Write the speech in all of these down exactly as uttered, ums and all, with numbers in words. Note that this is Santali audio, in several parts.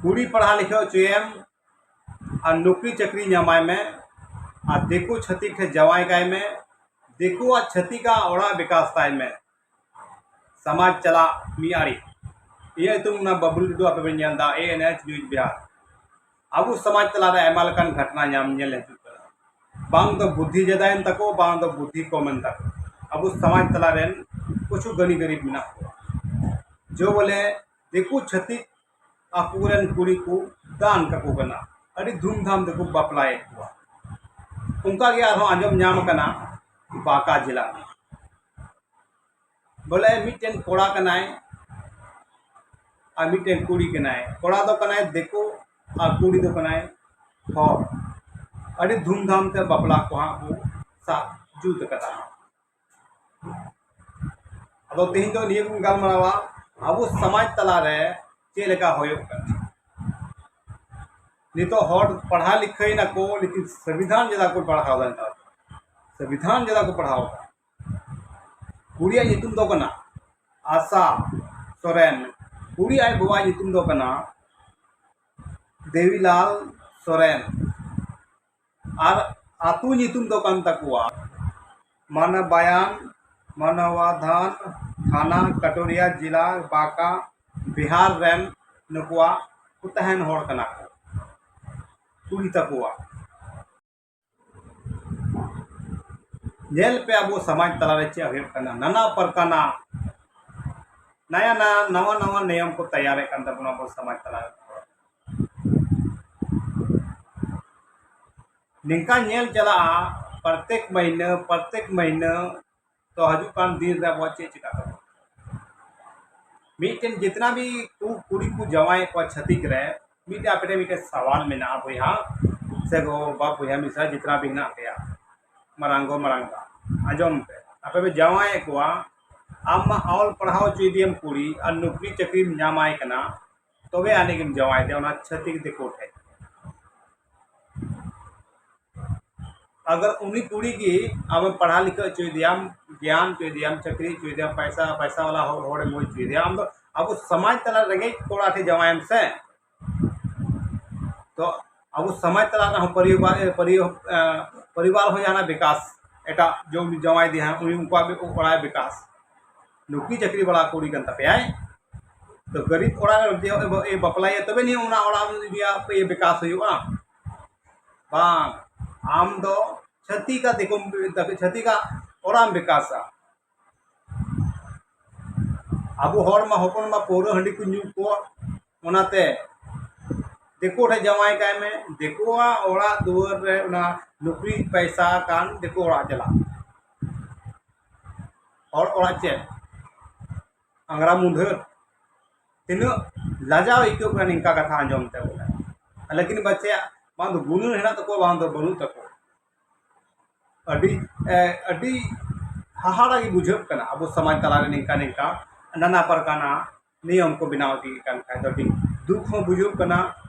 ᱠᱩᱲᱤ ᱯᱟᱲᱦᱟᱣ ᱞᱤᱠᱷᱟᱹᱣ ᱦᱚᱪᱚᱭᱮᱢ ᱟᱨ ᱱᱚᱠᱨᱤ ᱪᱟᱹᱠᱨᱤ ᱧᱟᱢᱟᱭ ᱢᱮ ᱟᱨ ᱫᱤᱠᱩ ᱪᱷᱟᱹᱛᱤᱠ ᱴᱷᱮᱱ ᱡᱟᱶᱟᱭ ᱠᱟᱭ ᱢᱮ, ᱫᱤᱠᱩᱣᱟᱜ ᱪᱷᱟᱹᱛᱤᱠᱟᱜ ᱚᱲᱟᱜ ᱵᱤᱠᱟᱥ ᱛᱟᱭ ᱢᱮ᱾ ᱥᱚᱢᱟᱡᱽ ᱪᱟᱞᱟᱜ ᱢᱤᱫ ᱟᱹᱨᱤ᱾ ᱤᱧᱟᱹᱜ ᱧᱩᱛᱩᱢ ᱚᱱᱟ ᱵᱟᱵᱩᱞ ᱴᱩᱰᱩ, ᱟᱯᱮ ᱯᱮ ᱧᱮᱞ ᱮᱫᱟ ᱮ ᱮᱱ ᱮᱭᱤᱪ ᱱᱤᱭᱩᱡᱽ ᱵᱤᱦᱟᱨ᱾ ᱟᱵᱚ ᱥᱚᱢᱟᱡᱽ ᱛᱟᱞᱟᱨᱮ ᱟᱭᱢᱟ ᱞᱮᱠᱟᱱ ᱜᱷᱚᱴᱱᱟ ᱧᱟᱢ ᱧᱮᱞ ᱦᱤᱡᱩᱜ ᱠᱟᱱᱟ᱾ ᱵᱟᱝ ᱫᱚ ᱵᱩᱫᱽᱫᱷᱤ ᱡᱟᱫᱟᱭᱮᱱ ᱛᱟᱠᱚ, ᱵᱟᱝ ᱫᱚ ᱵᱩᱫᱽᱫᱷᱤ ᱠᱚᱢᱮᱱ ᱛᱟᱠᱚ᱾ ᱟᱵᱚ ᱥᱚᱢᱟᱡᱽ ᱛᱟᱞᱟᱨᱮᱱ ᱠᱤᱪᱷᱩ ᱜᱟᱹᱱᱤ ᱜᱟᱹᱨᱤᱵ ᱢᱮᱱᱟᱜ ᱠᱚᱣᱟ, ᱡᱮ ᱵᱚᱞᱮ ᱫᱤᱠᱩ ᱪᱷᱟᱹᱛᱤᱠ ᱟᱠᱚᱨᱮᱱ ᱠᱩᱲᱤ ᱠᱚ ᱫᱟᱱ ᱠᱟᱠᱚ ᱠᱟᱱᱟ, ᱟᱹᱰᱤ ᱫᱷᱩᱢᱫᱷᱟᱢ ᱛᱮᱠᱚ ᱵᱟᱯᱞᱟᱭᱮᱫ ᱠᱚᱣᱟ᱾ ᱚᱱᱠᱟ ᱜᱮ ᱟᱨᱦᱚᱸ ᱟᱸᱡᱚᱢ ᱧᱟᱢ ᱟᱠᱟᱱᱟ ᱵᱟᱸᱠᱟ ᱡᱮᱞᱟ ᱨᱮ, ᱵᱚᱞᱮ ᱢᱤᱫᱴᱮᱱ ᱠᱚᱲᱟ ᱠᱟᱱᱟᱭ ᱟᱨ ᱢᱤᱫᱴᱮᱱ ᱠᱩᱲᱤ ᱠᱟᱱᱟᱭ᱾ ᱠᱚᱲᱟ ᱫᱚ ᱠᱟᱱᱟᱭ ᱫᱤᱠᱩ ᱟᱨ ᱠᱩᱲᱤ ᱫᱚ ᱠᱟᱱᱟᱭ ᱦᱚᱲ᱾ ᱟᱹᱰᱤ ᱫᱷᱩᱢᱫᱷᱟᱢ ᱛᱮ ᱵᱟᱯᱞᱟ ᱠᱚ ᱦᱟᱸᱜ ᱠᱚ ᱥᱟᱵ ᱡᱩᱛ ᱟᱠᱟᱫᱟ᱾ ᱟᱫᱚ ᱛᱮᱦᱮᱧ ᱫᱚ ᱱᱤᱭᱟᱹ ᱵᱚᱱ ᱜᱟᱞᱢᱟᱨᱟᱣᱟ, ᱟᱵᱚ ᱥᱚᱢᱟᱡᱽ ᱛᱟᱞᱟᱨᱮ ᱪᱮᱫ ᱞᱮᱠᱟ ᱦᱩᱭᱩᱜ ᱠᱟᱱᱟ᱾ ᱱᱤᱛᱚᱜ ᱦᱚᱲ ᱯᱟᱲᱦᱟᱣ ᱞᱤᱠᱷᱟᱹᱭ ᱱᱟᱠᱚ, ᱞᱮᱠᱤᱱ ᱥᱚᱝᱵᱤᱫᱷᱟᱱ ᱡᱟᱫᱟ ᱠᱚ ᱯᱟᱲᱦᱟᱣ ᱫᱟ᱾ ᱱᱮᱛᱟᱨ ᱥᱚᱝᱵᱤᱫᱷᱟᱱ ᱡᱟᱫᱟ ᱠᱚ ᱯᱟᱲᱦᱟᱣ ᱫᱟ᱾ ᱠᱩᱲᱤᱭᱟᱜ ᱧᱩᱛᱩᱢ ᱫᱚ ᱠᱟᱱᱟ ᱟᱥᱟ ᱥᱚᱨᱮᱱ, ᱠᱩᱲᱤ ᱟᱡ ᱵᱟᱵᱟᱣᱟᱜ ᱧᱩᱛᱩᱢ ᱫᱚ ᱠᱟᱱᱟ ᱫᱮᱣᱤᱞᱟᱞ ᱥᱚᱨᱮᱱ, ᱟᱨ ᱟᱹᱛᱩ ᱧᱩᱛᱩᱢ ᱫᱚ ᱠᱟᱱ ᱛᱟᱠᱚᱣᱟ ᱢᱟᱱᱟᱵᱟᱭᱟᱱ, ᱢᱟᱱᱟᱣᱟᱫᱷᱟᱱ, ᱛᱷᱟᱱᱟ ᱠᱟᱴᱳᱨᱤᱭᱟ, ᱡᱮᱞᱟ ᱵᱟᱸᱠᱟ, ᱵᱤᱦᱟᱨ ᱨᱮᱱ ᱱᱩᱠᱩᱣᱟᱜ ᱠᱚ ᱛᱟᱦᱮᱱ ᱦᱚᱲ ᱠᱟᱱᱟ ᱠᱚ, ᱠᱩᱲᱤ ᱛᱟᱠᱚᱣᱟᱜ᱾ ᱧᱮᱞ ᱯᱮ, ᱟᱵᱚ ᱥᱚᱢᱟᱡᱽ ᱛᱟᱞᱟᱨᱮ ᱪᱮᱫ ᱦᱩᱭᱩᱜ ᱠᱟᱱᱟ᱾ ᱱᱟᱱᱟ ᱯᱨᱚᱠᱟᱨᱟᱜ ᱱᱟᱭᱟ ᱱᱟ-, ᱱᱟᱣᱟ ᱱᱟᱣᱟ ᱱᱤᱭᱚᱢ ᱠᱚ ᱛᱮᱭᱟᱨᱮᱫ ᱠᱟᱱ ᱛᱟᱵᱚᱱᱟ ᱟᱵᱚ ᱥᱚᱢᱟᱡᱽ ᱛᱟᱞᱟᱨᱮ᱾ ᱱᱤᱝᱠᱟ ᱧᱮᱞ ᱪᱟᱞᱟᱜᱼᱟ, ᱯᱨᱚᱛᱮᱠ ᱢᱟᱹᱦᱱᱟᱹ, ᱯᱨᱚᱛᱮᱠ ᱢᱟᱹᱦᱱᱟᱹ ᱛᱚ ᱦᱤᱡᱩᱜ ᱠᱟᱱ ᱫᱤᱱ ᱨᱮ ᱟᱵᱚᱣᱟᱜ ᱪᱮᱫ ᱪᱤᱠᱟᱹᱜ ᱛᱟᱵᱚᱱᱟ? ᱢᱤᱫᱴᱮᱱ ᱡᱤᱛᱱᱟ ᱵᱷᱤ ᱠᱩ-, ᱠᱩᱲᱤ ᱠᱚ ᱡᱟᱶᱟᱭᱮᱫ ᱠᱚᱣᱟ ᱪᱷᱟᱹᱛᱤᱠ ᱨᱮ, ᱢᱤᱫᱴᱮᱱ ᱟᱯᱮ ᱴᱷᱮᱱ ᱢᱤᱫᱴᱮᱱ ᱥᱟᱣᱟᱞ ᱢᱮᱱᱟᱜᱼᱟ ᱵᱚᱭᱦᱟ, ᱥᱮ ᱜᱚ ᱵᱟᱵᱟ, ᱵᱚᱭᱦᱟ ᱢᱤᱥᱨᱟ ᱡᱤᱛᱱᱟ ᱵᱷᱤ ᱦᱮᱱᱟᱜ ᱯᱮᱭᱟ, ᱢᱟᱨᱟᱝ ᱜᱚ ᱢᱟᱨᱟᱝ ᱵᱟ, ᱟᱸᱡᱚᱢ ᱯᱮ, ᱟᱯᱮ ᱯᱮ ᱡᱟᱶᱟᱭᱮᱫ ᱠᱚᱣᱟ, ᱟᱢ ᱢᱟ ᱚᱞ ᱯᱟᱲᱦᱟᱣ ᱦᱚᱪᱚᱭᱮᱫᱮᱭᱟᱢ ᱠᱩᱲᱤ ᱟᱨ ᱱᱚᱠᱨᱤ ᱪᱟᱹᱠᱨᱤᱢ ᱧᱟᱢᱟᱭ ᱠᱟᱱᱟ, ᱛᱚᱵᱮ ᱟᱹᱱᱤᱡ ᱜᱮᱢ ᱡᱟᱶᱟᱭ ᱫᱮᱭᱟ ᱚᱱᱟ ᱪᱷᱟᱹᱛᱤᱠ ᱫᱤᱠᱩ ᱴᱷᱮᱱ᱾ ᱟᱜᱟᱨ ᱩᱱᱤ ᱠᱩᱲᱤ ᱜᱮ ᱟᱢᱮᱢ ᱯᱟᱲᱦᱟᱣ ᱞᱤᱠᱷᱟᱹᱣ ᱦᱚᱪᱚᱭᱮᱫᱮᱭᱟᱢ, ᱜᱮᱭᱟᱱ ᱦᱚᱪᱚᱭᱮᱫᱮᱭᱟᱢ, ᱪᱟᱹᱠᱨᱤ ᱦᱚᱪᱚᱭᱮᱫᱮᱭᱟᱢ, ᱯᱟᱭᱥᱟ, ᱯᱟᱭᱥᱟ ᱣᱟᱞᱟ ᱦᱚᱲ, ᱦᱚᱲᱮᱢ ᱦᱩᱭ ᱦᱚᱪᱚᱭᱮᱫᱮᱭᱟ, ᱟᱢ ᱫᱚ ᱟᱵᱚ ᱥᱚᱢᱟᱡᱽ ᱛᱟᱞᱟ ᱨᱮᱸᱜᱮᱡ ᱠᱚᱲᱟ ᱴᱷᱮᱱ ᱡᱟᱶᱟᱭᱮᱢ ᱥᱮ, ᱛᱚ ᱟᱵᱚ ᱥᱚᱢᱟᱡᱽ ᱛᱟᱞᱟ ᱨᱮᱦᱚᱸ ᱯᱚᱨᱤᱵᱟᱨ, ᱯᱚᱨᱤ-, ᱮ, ᱯᱚᱨᱤᱵᱟᱨ ᱦᱚᱸ ᱡᱟᱦᱟᱱᱟᱜ ᱵᱤᱠᱟᱥ, ᱮᱴᱟᱜ ᱡᱚᱢ ᱡᱟᱶᱟᱭ ᱤᱫᱤᱭᱟ ᱩᱱᱤ ᱩᱱᱠᱩᱣᱟᱜ ᱚᱲᱟᱜ ᱵᱤᱠᱟᱥ᱾ ᱱᱩᱠᱨᱤ ᱪᱟᱹᱠᱨᱤ ᱵᱟᱞᱟ ᱠᱩᱲᱤ ᱠᱟᱱ ᱛᱟᱯᱮᱭᱟᱭ, ᱛᱚ ᱜᱟᱹᱨᱤᱵ ᱚᱲᱟᱜ ᱨᱮ ᱡᱮ ᱵᱟᱯᱞᱟᱭᱟ ᱛᱚᱵᱮ ᱱᱤᱭᱟᱹ ᱚᱱᱟ ᱚᱲᱟᱜ ᱨᱮᱭᱟᱜ ᱵᱤᱠᱟᱥ ᱦᱩᱭᱩᱜᱼᱟ᱾ ᱵᱟᱝ, ᱟᱢ ᱫᱚ ᱪᱷᱟᱹᱛᱤᱠᱟᱜ ᱫᱤᱠᱩᱢ, ᱪᱷᱟᱹᱛᱤᱠᱟᱜ ᱚᱲᱟᱜ ᱮᱢ ᱵᱤᱠᱟᱥᱟ᱾ ᱟᱵᱚ ᱦᱚᱲ ᱢᱟ ᱦᱚᱯᱚᱱ ᱢᱟ ᱯᱟᱹᱣᱨᱟᱹ ᱦᱟᱺᱰᱤ ᱠᱚ ᱧᱩ ᱠᱚ, ᱚᱱᱟᱛᱮ ᱫᱤᱠᱩ ᱴᱷᱮᱱ ᱡᱟᱶᱟᱭ ᱠᱟᱭ ᱢᱮ, ᱫᱤᱠᱩᱣᱟᱜ ᱚᱲᱟᱜ ᱫᱩᱣᱟᱹᱨ ᱨᱮ ᱚᱱᱟ ᱱᱩᱠᱨᱤ ᱯᱟᱭᱥᱟ ᱠᱟᱱ ᱫᱤᱠᱩ ᱚᱲᱟᱜ ᱪᱟᱞᱟᱜ᱾ ᱦᱚᱲ ᱚᱲᱟᱜ ᱪᱮᱫ? ᱟᱝᱜᱽᱨᱟ ᱢᱩᱸᱰᱷᱟᱹ᱾ ᱛᱤᱱᱟᱹᱜ ᱞᱟᱡᱟᱣ ᱟᱹᱭᱠᱟᱹᱜ ᱠᱟᱱᱟ ᱱᱤᱝᱠᱟ ᱠᱟᱛᱷᱟ ᱟᱸᱡᱚᱢ ᱛᱮ ᱵᱚᱞᱮ᱾ ᱞᱮᱠᱤᱱ ᱵᱟᱪᱮ, ᱵᱟᱝ ᱫᱚ ᱜᱩᱱᱟᱹᱱ ᱦᱮᱱᱟᱜ ᱛᱟᱠᱚᱣᱟ, ᱵᱟᱝ ᱫᱚ ᱵᱟᱹᱱᱩᱜ ᱛᱟᱠᱚᱣᱟ᱾ ᱟᱹᱰᱤ, ᱮ, ᱟᱹᱰᱤ ᱦᱟᱦᱟᱲᱟ ᱜᱮ ᱵᱩᱡᱷᱟᱹᱜ ᱠᱟᱱᱟ᱾ ᱟᱵᱚ ᱥᱚᱢᱟᱡᱽ ᱛᱟᱞᱟᱨᱮ ᱱᱤᱝᱠᱟ ᱱᱤᱝᱠᱟ ᱱᱟᱱᱟ ᱯᱨᱚᱠᱟᱨ ᱱᱤᱭᱚᱢ ᱠᱚ ᱵᱮᱱᱟᱣ ᱤᱫᱤᱭᱮᱫ ᱠᱟᱱ ᱠᱷᱟᱡ ᱫᱚ ᱟᱹᱰᱤ ᱫᱩᱠ ᱦᱚᱸ ᱵᱩᱡᱷᱟᱹᱜ ᱠᱟᱱᱟ,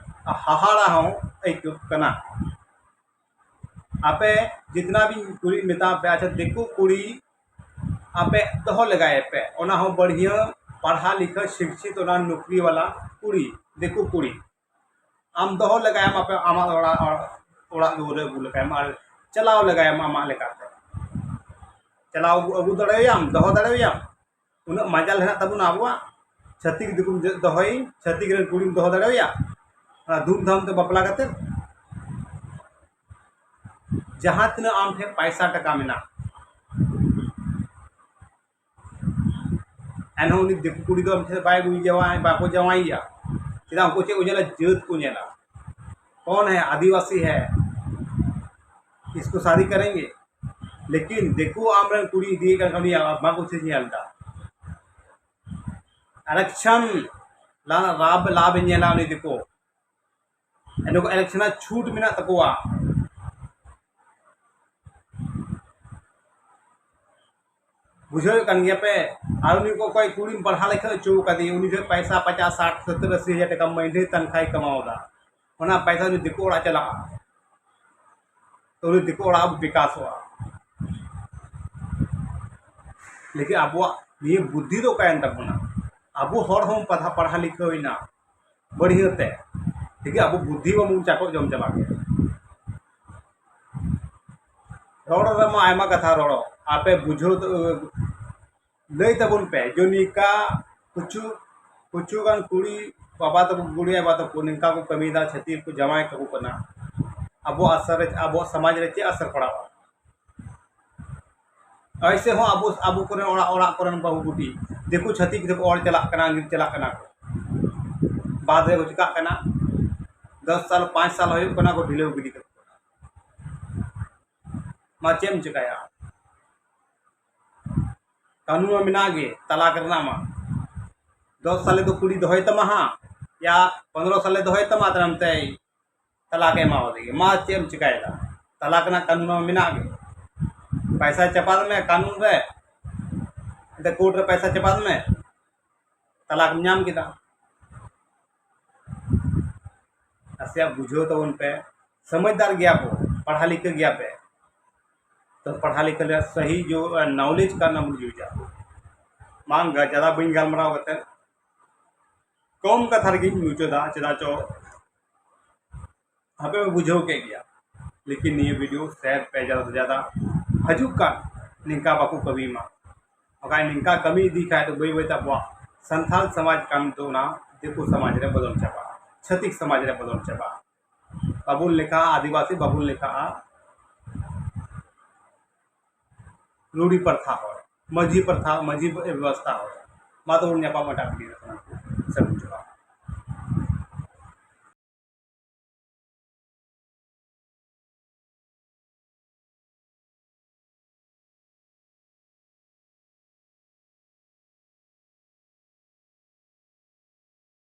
ᱟᱨ ᱦᱟᱦᱟᱲᱟ ᱦᱚᱸ ᱟᱹᱭᱠᱟᱹᱜ ᱠᱟᱱᱟ᱾ ᱟᱯᱮ ᱡᱤᱛᱱᱟ ᱵᱤᱱ ᱠᱩᱲᱤ ᱢᱮᱛᱟ ᱯᱮ, ᱟᱪᱪᱷᱟ, ᱫᱤᱠᱩ ᱠᱩᱲᱤ ᱟᱯᱮ ᱫᱚᱦᱚ ᱞᱮᱜᱟᱭᱮᱯᱮ, ᱚᱱᱟ ᱦᱚᱸ ᱵᱟᱹᱲᱦᱤᱭᱟᱹ ᱯᱟᱲᱦᱟ ᱞᱤᱠᱷᱟᱹ ᱥᱤᱠᱪᱷᱤᱛ, ᱚᱱᱟ ᱱᱩᱠᱨᱤ ᱵᱟᱞᱟ ᱠᱩᱲᱤ, ᱫᱤᱠᱩ ᱠᱩᱲᱤ ᱟᱢ ᱫᱚᱦᱚ ᱞᱮᱜᱟᱭᱟᱢ, ᱟᱯᱮ ᱟᱢᱟᱜ ᱚᱲᱟᱜ, ᱚᱲᱟᱜ ᱫᱩᱣᱟᱹᱨ ᱨᱮ ᱟᱹᱜᱩ ᱞᱮᱜᱟᱭᱟᱢ ᱟᱨ ᱪᱟᱞᱟᱣ ᱞᱮᱜᱟᱭᱟᱢ ᱟᱢᱟᱜ ᱞᱮᱠᱟᱛᱮ᱾ ᱪᱟᱞᱟᱣ ᱟᱹᱜᱩ, ᱟᱹᱜᱩ ᱫᱟᱲᱮᱭᱟᱭᱟᱢ, ᱫᱚᱦᱚ ᱫᱟᱲᱮᱭᱟᱭᱟᱢ᱾ ᱩᱱᱟᱹᱜ ᱢᱟᱡᱟᱞ ᱦᱮᱱᱟᱜ ᱛᱟᱵᱚᱱᱟ ᱟᱵᱚᱣᱟᱜ, ᱪᱷᱟᱹᱛᱤᱠ ᱫᱤᱠᱩᱢ ᱫᱚᱦᱚᱭ, ᱪᱷᱟᱹᱛᱤᱠ ᱨᱮᱱ ᱠᱩᱲᱤᱢ ᱫᱚᱦᱚ ᱫᱟᱲᱮᱣᱟᱭᱟ? ᱚᱱᱟ ᱫᱷᱩᱢᱫᱷᱟᱢ ᱛᱮ ᱵᱟᱯᱞᱟ ᱠᱟᱛᱮ, ᱡᱟᱦᱟᱸ ᱛᱤᱱᱟᱹᱜ ᱟᱢ ᱴᱷᱮᱱ ᱯᱟᱭᱥᱟ ᱴᱟᱠᱟ ᱢᱮᱱᱟᱜ, ᱮᱱᱦᱚᱸ ᱩᱱᱤ ᱫᱤᱠᱩ ᱠᱩᱲᱤ ᱫᱚ ᱟᱢ ᱴᱷᱮᱱ ᱵᱟᱭ ᱡᱟᱶᱟᱭ, ᱵᱟᱠᱚ ᱡᱟᱶᱟᱭᱮᱭᱟ᱾ ᱪᱮᱫᱟᱜ? ᱩᱱᱠᱩ ᱪᱮᱫ ᱠᱚ ᱧᱮᱞᱟ? ᱡᱟᱹᱛ ᱠᱚ ᱧᱮᱞᱟ, ᱠᱚᱱ ᱦᱮ ᱟᱹᱫᱤᱵᱟᱹᱥᱤ ᱦᱮ, ᱤᱥᱠᱚ ᱥᱟᱫᱤ ᱠᱟᱨᱮᱝᱜᱮ᱾ ᱞᱮᱠᱤᱱ ᱫᱤᱠᱩ ᱟᱢᱨᱮᱱ ᱠᱩᱲᱤ ᱤᱫᱤᱭᱮ ᱠᱟᱱ ᱠᱷᱟᱱ ᱩᱱᱤ ᱟᱢᱟᱜ ᱠᱩᱥᱤ ᱧᱮᱞ ᱮᱫᱟ᱾ ᱟᱨᱮᱠᱥᱚᱱ ᱞᱟ-, ᱞᱟᱵᱷ, ᱞᱟᱵᱷ ᱮ ᱧᱮᱞᱟ ᱩᱱᱤ ᱫᱤᱠᱩ᱾ ᱮᱱᱦᱚᱸ ᱟᱨᱮᱠᱥᱚᱱ ᱨᱮᱱᱟᱜ ᱪᱷᱩᱴ ᱢᱮᱱᱟᱜ ᱛᱟᱠᱚᱣᱟ᱾ ᱵᱩᱡᱷᱟᱹᱣᱮᱫ ᱠᱟᱱ ᱜᱮᱭᱟ ᱯᱮ? ᱟᱨ ᱩᱱᱤ ᱠᱚ ᱚᱠᱚᱭ ᱠᱩᱲᱤᱢ ᱯᱟᱲᱦᱟᱣ ᱞᱮᱠᱷᱟᱱ ᱦᱚᱪᱚ ᱠᱟᱫᱮᱭᱟ, ᱩᱱᱤ ᱡᱚᱠᱷᱚᱱ ᱯᱟᱭᱥᱟ ᱯᱟᱪᱟᱥ, ᱥᱟᱴ, ᱥᱚᱛᱛᱚᱨ, ᱟᱥᱤ ᱦᱟᱡᱟᱨ ᱴᱟᱠᱟ ᱢᱟᱹᱦᱱᱟᱹ ᱛᱟᱱᱠᱷᱟᱭ ᱠᱟᱢᱟᱣ ᱮᱫᱟ, ᱚᱱᱟ ᱯᱟᱭᱥᱟ ᱩᱱᱤ ᱫᱤᱠᱩ ᱚᱲᱟᱜ ᱪᱟᱞᱟᱜᱼᱟ, ᱛᱚ ᱩᱱᱤ ᱫᱤᱠᱩ ᱚᱲᱟᱜ ᱵᱤᱠᱟᱥᱚᱜᱼᱟ᱾ ᱞᱮᱠᱤᱱ ᱟᱵᱚᱣᱟᱜ ᱱᱤᱭᱟᱹ ᱵᱩᱫᱽᱫᱷᱤ ᱫᱚ ᱚᱠᱟᱭᱮᱱ ᱛᱟᱵᱚᱱᱟ? ᱟᱵᱚ ᱦᱚᱲ ᱦᱚᱸ ᱯᱟᱲᱦᱟᱣ, ᱯᱟᱲᱦᱟᱣ ᱞᱤᱠᱷᱟᱹᱣ ᱮᱱᱟ ᱵᱟᱹᱲᱦᱤᱭᱟᱹ ᱛᱮ, ᱛᱮᱜᱮ ᱟᱵᱚ ᱵᱩᱫᱽᱫᱷᱤ ᱢᱟᱵᱚᱱ ᱪᱟᱠᱚ ᱡᱚᱢ ᱪᱟᱵᱟ ᱠᱮᱫ᱾ ᱨᱚᱲ ᱨᱮᱢᱟ ᱟᱭᱢᱟ ᱠᱟᱛᱷᱟ ᱨᱚᱲᱚᱜ, ᱟᱯᱮ ᱵᱩᱡᱷᱟᱹᱣ ᱛᱮ, ᱞᱟᱹᱭ ᱛᱟᱵᱚᱱ ᱯᱮ, ᱡᱮ ᱱᱤᱝᱠᱟ ᱠᱤᱪᱷᱩ, ᱠᱤᱪᱷᱩ ᱜᱟᱱ ᱠᱩᱲᱤ ᱵᱟᱵᱟ ᱛᱟᱠᱚ, ᱠᱩᱲᱤ ᱵᱟᱵᱟ ᱛᱟᱠᱚ ᱱᱤᱝᱠᱟ ᱠᱚ ᱠᱟᱹᱢᱤᱭᱮᱫᱟ, ᱪᱷᱟᱹᱛᱤᱠ ᱠᱚ ᱡᱟᱶᱟᱭ ᱠᱟᱠᱚ ᱠᱟᱱᱟ᱾ ᱟᱵᱚ ᱟᱥᱟ ᱨᱮ, ᱟᱵᱚ ᱥᱚᱢᱟᱡᱽ ᱨᱮ ᱪᱮᱫ ᱟᱥᱟᱨ ᱯᱟᱲᱟᱜᱼᱟ? ᱮᱭᱥᱮ ᱦᱚᱸ ᱟᱵᱚ, ᱟᱵᱚ ᱠᱚᱨᱮᱱ ᱚᱲᱟᱜ, ᱚᱲᱟᱜ ᱠᱚᱨᱮᱱ ᱵᱟᱹᱦᱩ ᱵᱩᱴᱤ ᱫᱤᱠᱩ ᱪᱷᱟᱹᱛᱤᱠ ᱛᱮᱠᱚ ᱚᱞ ᱪᱟᱞᱟᱜ ᱠᱟᱱᱟ, ᱟᱸᱜᱤᱨ ᱪᱟᱞᱟᱜ ᱠᱟᱱᱟ ᱠᱚ᱾ ᱵᱟᱫ ᱨᱮ ᱪᱤᱠᱟᱜ ᱠᱟᱱᱟ, ᱫᱚᱥ ᱥᱟᱞ, ᱯᱟᱸᱪ ᱥᱟᱞ ᱦᱩᱭᱩᱜ ᱠᱟᱱᱟ ᱠᱚ ᱰᱷᱤᱞᱟᱹᱣ ᱜᱤᱰᱤ ᱠᱟᱠᱚ ᱠᱟᱱᱟ᱾ ᱢᱟ ᱪᱮᱫ ᱮᱢ ᱪᱤᱠᱟᱹᱭᱟ? ᱠᱟᱹᱱᱩᱱ ᱢᱟ ᱢᱮᱱᱟᱜ ᱜᱮ ᱛᱟᱞᱟᱠ ᱨᱮᱱᱟᱜ ᱢᱟ᱾ ᱫᱚᱥ ᱥᱟᱞᱮ ᱫᱚ ᱠᱩᱲᱤ ᱫᱚᱦᱚᱭ ᱛᱟᱢᱟ ᱦᱟᱸᱜ, ᱭᱟ ᱯᱚᱱᱨᱚ ᱥᱟᱞᱮ ᱫᱚᱦᱚᱭ ᱛᱟᱢᱟ, ᱛᱟᱭᱚᱢ ᱛᱮ ᱛᱟᱞᱟᱠ ᱮ ᱮᱢᱟᱣᱟᱫᱮ ᱜᱮ᱾ ᱢᱟ ᱪᱮᱫ ᱮᱢ ᱪᱤᱠᱟᱹᱭᱮᱫᱟ? ᱛᱟᱞᱟᱠ ᱨᱮᱱᱟᱜ ᱠᱟᱹᱱᱩᱱ ᱢᱟ ᱢᱮᱱᱟᱜ ᱜᱮ᱾ ᱯᱟᱭᱥᱟ ᱪᱟᱯᱟᱫ ᱢᱮ ᱠᱟᱹᱱᱩᱱ ᱨᱮ, ᱮᱱᱛᱮ ᱠᱳᱨᱴ ᱨᱮ ᱯᱟᱭᱥᱟ ᱪᱟᱯᱟᱫ ᱢᱮ, ᱛᱟᱞᱟᱠ ᱮᱢ ᱧᱟᱢ ᱠᱮᱫᱟ᱾ ᱱᱟᱥᱮᱭᱟᱜ ᱵᱩᱡᱷᱟᱹᱣ ᱛᱟᱵᱚᱱ ᱯᱮ, ᱥᱚᱢᱚᱡᱽᱫᱟᱨ ᱜᱮᱭᱟ ᱵᱚ, ᱯᱟᱲᱦᱟ ᱞᱤᱠᱷᱟᱹ ᱜᱮᱭᱟ ᱯᱮ, ᱛᱚ ᱯᱟᱲᱦᱟ ᱞᱤᱠᱷᱟᱹ ᱨᱮᱭᱟᱜ ᱥᱟᱹᱦᱤ ᱡᱚ, knowledge ᱠᱟᱱᱟ ᱵᱚᱱ ᱡᱩᱡᱟ᱾ ᱢᱟ ᱡᱟᱫᱟ ᱵᱟᱹᱧ ᱜᱟᱞᱢᱟᱨᱟᱣ ᱠᱟᱛᱮ ᱠᱚᱢ ᱠᱟᱛᱷᱟ ᱨᱮᱜᱮᱧ ᱢᱩᱪᱟᱹᱫᱟ, ᱪᱮᱫᱟᱜ ᱪᱚ ᱟᱯᱮ ᱯᱮ ᱵᱩᱡᱷᱟᱹᱣ ᱠᱮᱫ ᱜᱮᱭᱟ, ᱞᱮᱠᱤᱱ ᱱᱤᱭᱟᱹ video share ᱯᱮ ᱡᱟᱫᱟ ᱥᱮ ᱡᱟᱫᱟ, ᱦᱤᱡᱩᱜ ᱠᱟᱱ ᱱᱤᱝᱠᱟ ᱵᱟᱠᱚ ᱠᱟᱹᱢᱤ ᱢᱟ᱾ ᱵᱟᱠᱷᱟᱡ ᱱᱤᱝᱠᱟ ᱠᱟᱹᱢᱤ ᱤᱫᱤ ᱠᱷᱟᱡ ᱫᱚ ᱵᱟᱹᱭ ᱵᱟᱹᱭ ᱛᱮ ᱟᱵᱚᱣᱟᱜ ᱥᱟᱱᱛᱟᱲ ᱥᱚᱢᱟᱡᱽ ᱠᱟᱱ ᱫᱚ ᱚᱱᱟ ᱫᱤᱠᱩ ᱥᱚᱢᱟᱡᱽ ᱨᱮ ᱵᱚᱫᱚᱞ ᱪᱟᱵᱟᱜᱼᱟ, ᱪᱷᱟᱹᱛᱤᱠ ᱥᱚᱢᱟᱡᱽ ᱨᱮ ᱵᱚᱫᱚᱞ ᱪᱟᱵᱟᱜᱼᱟ᱾ ᱵᱟᱵᱚᱱ ᱞᱮᱠᱷᱟᱜᱼᱟ ᱟᱹᱫᱤᱵᱟᱹᱥᱤ, ᱵᱟᱵᱚᱱ ᱞᱮᱠᱷᱟᱜᱼᱟ ᱨᱩᱲᱤ ᱯᱨᱚᱛᱷᱟ ᱦᱚᱲ, ᱢᱟᱹᱡᱷᱤ ᱯᱨᱚᱛᱷᱟ, ᱢᱟᱹᱡᱷᱤ ᱵᱮᱵᱚᱥᱛᱷᱟ ᱦᱚᱲ᱾ ᱢᱟ ᱛᱚᱵᱚᱱ ᱧᱟᱯᱟᱢ ᱮᱴᱟᱜ video ᱨᱮ᱾ ᱥᱟᱹᱜᱩᱱ ᱡᱚᱦᱟᱨ᱾